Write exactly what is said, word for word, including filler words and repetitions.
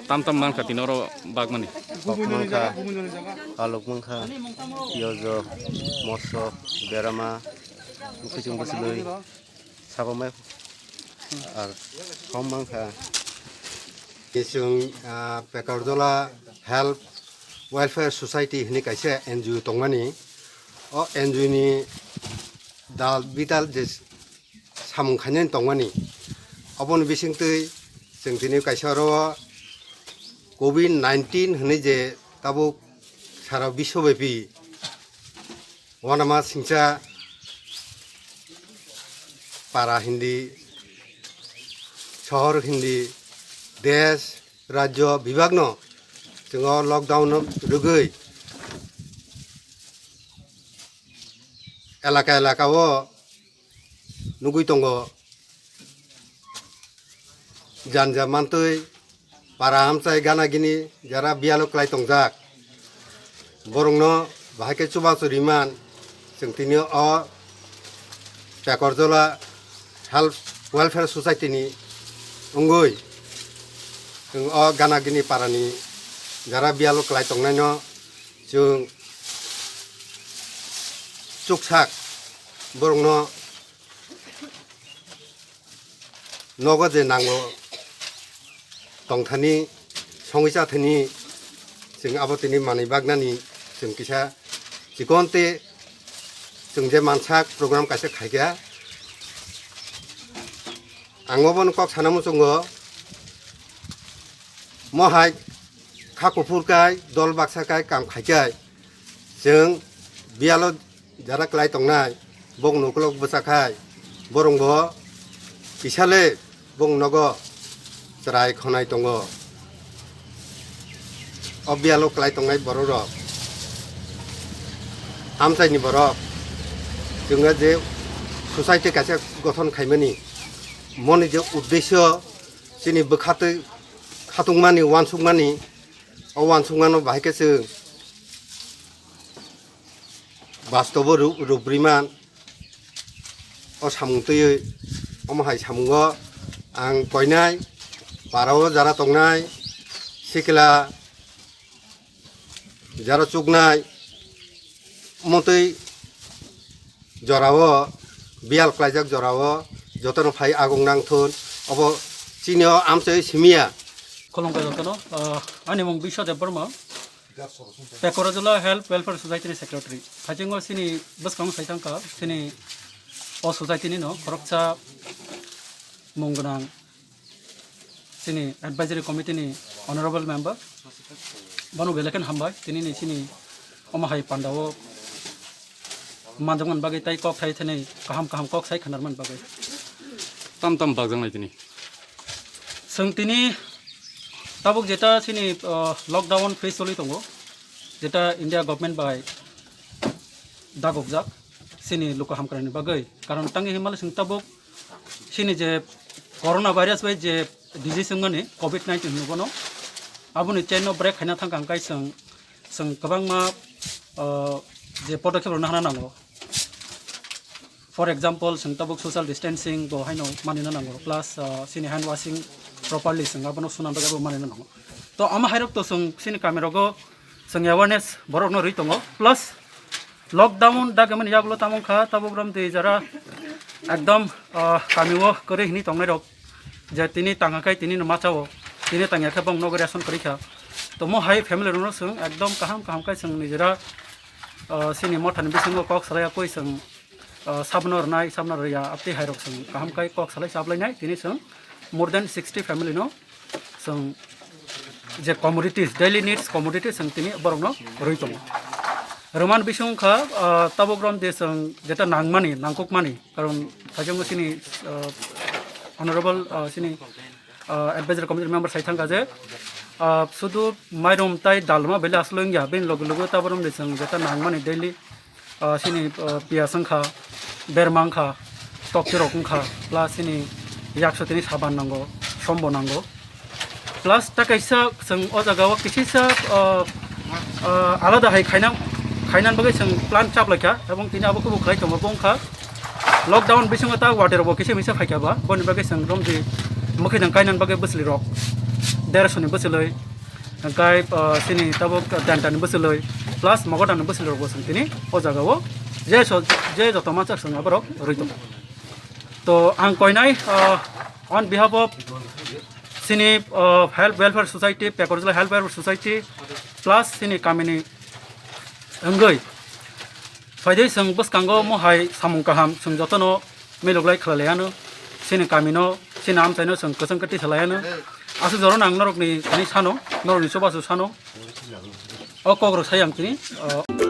Tam tam mankha tini oro bagmani. Kok mankha, alok mankha, piyojo, moso, berama, bwkhwi chwng bwchwlwi, sabamai, ar hom mankha. Chwng, ah, Pekarjola Health Welfare Society hwnwi kaisa N G O tongmani. O N G O ni dal bidal je samung khainani tongmani. Aboni bisingtwi chwng tini kaisa oro covid nineteen hwnwi je tabuk sara biswobepi uanama singcha para hindi, sohor hindi, desh, rajyo bibhagno chwng o lockdown rwgwi elaka elaka o nugwi tongo. Janja mantwi para amchai gana gini jara biyalo kwlai tongjak, borokno bahai khe chubachu riman chwng tini o Pekorjola Health Welfare Society ni wngwi chwng o gana gini parani jara biyalo kwlai tongnaino chwng chuksak borokno nogo je nango tongthani, songwi chathani, chwng abo tini manwi baknani chwng kisa chikon te chwng je mansak program kaisa khaikha. Ang obono kok sana muchungo, mohai kha kuphur kai, dol baksa kai, kam khai kai, chwng biyalo jara kwlai tongnai, bokno ukulok bwsa khai, borok bo kisale bokno nogo chwrai khonai tongo. O biyalo kwlai tongnai borok rok, amchaini borok, chwngno je society kaisa gothon khaimani, moni je uddesyo chini bwkhatwi khatungmani, uansukmani, o uansukmano bahai khe chwng bastobo ru-, rubri man. O samung twiwi omo hai samungo ang koinai, parao jara tongnai, sikla jara chuknai, motwi jorao, biyal klaijak jorao jotono phai agong nangthun. Obo chini o amchai simiya. Khulumkha jotono, ah, ani mung Biswa Debbarma, Pekorajula Health Welfare Society ni Secretary. Haichungo chini bwskango sai thangkha, chini o society ni no khoroksa mung gwnang chini advisory committee ni honorable member, bono belai kheno hambai, tini ni chini omo hai panda o manjakmani bagwi tei kok thai thani kaham kaham kok sai khwnarmani bagwi. Tam tam bakjaknai tini. Chwng tini tabuk jeta chini, uh, lockdown phase choli tongo, jeta India government bai dagokjak chini luku hamkrai ni bagwi. Karon tangwi hinmale chwng tabuk chini je corona virus bai je disease wngmani covid nineteen hwnwi bono, aboni chain no break khaina thangkha hwnkhe chwng, chwng kwbangma, uh, je podokheprok nahana nango. For example, chwng tabuk social distancing bo haino manina nango, plus, uh, chini hand washing properly chwng abono suna bagwi abo manina nango. To omo hairok to chwng chini kamirogo chwng awareness borokno rwi tongo, plus lockdown dagimani yagulo tamo wngkha tabuk romtwi jara ekdom, ah, kamio kwrwi hwnwi tongnairok je tini tangkha khe tini no machao, tini tangya khe bong nogo ration kwrwi kha. To mo hai family rokno chwng ekdom kaham kaham khe chwng nijera, ah, chini mothani bisingo kok salai ya koi chwng, ah, sabno rwnai, sabno rwya, abtwi hairok chwng kaham khe kok salai chaplainai, tini chwng more than sixty family no chwng je commodities, daily needs commodities chwng tini borokno rwi tongo. Rwmani bising wngkha, ah, tabuk rom je chwng jeta nangmani, nangkukmani, karon thaijakno chini, ah, honorable, ah, chini, ah, advisory committee member sai thangkha je, ah, sudu mairum tai dalma bele aswk wngya, bini loge loge tabuk rom je chwng jeta nangmani daily ah, chini, ah, piyaj wngkha, berma wngkha, toktirok wngkha, plus chini yakso tini saban nango, sombo nango. Plus ta kaisa chwng o jaga o kisisa, ah, ah, alada hai khaina, khainani bagwi chwng plan chaplaikha, ebong tini abo khe bo khlai tongo, bo wngkha lockdown bisingo ta water bo kisa misa phaikha ba, boni bagwi chwng romdi mwkhwinang kainani bagwi bwsli rok. dershoni bwchwlwi, hwnkhe, ah, chini tabuk tentani bwchwlwi, plus mogodani bwchwlwi rokbo chwng tini o jagao je so-, je joto mansa chwng aborok rwi tongo. To ang koinai, ah, on behalf of chini, ah, Health Welfare Society, Pekor Jila Health Welfare Society, plus chini kamini wngwi phaidi chwng bwskango mohai samung kaham chwng jotono miluklai khlailaiyano, chini kamino, chini amchaino chwng kwchwng khe tisalaiano. Aswk jorano ang norokni thani sano, norokni chubachu sano. O kokrok sai ang tini, o.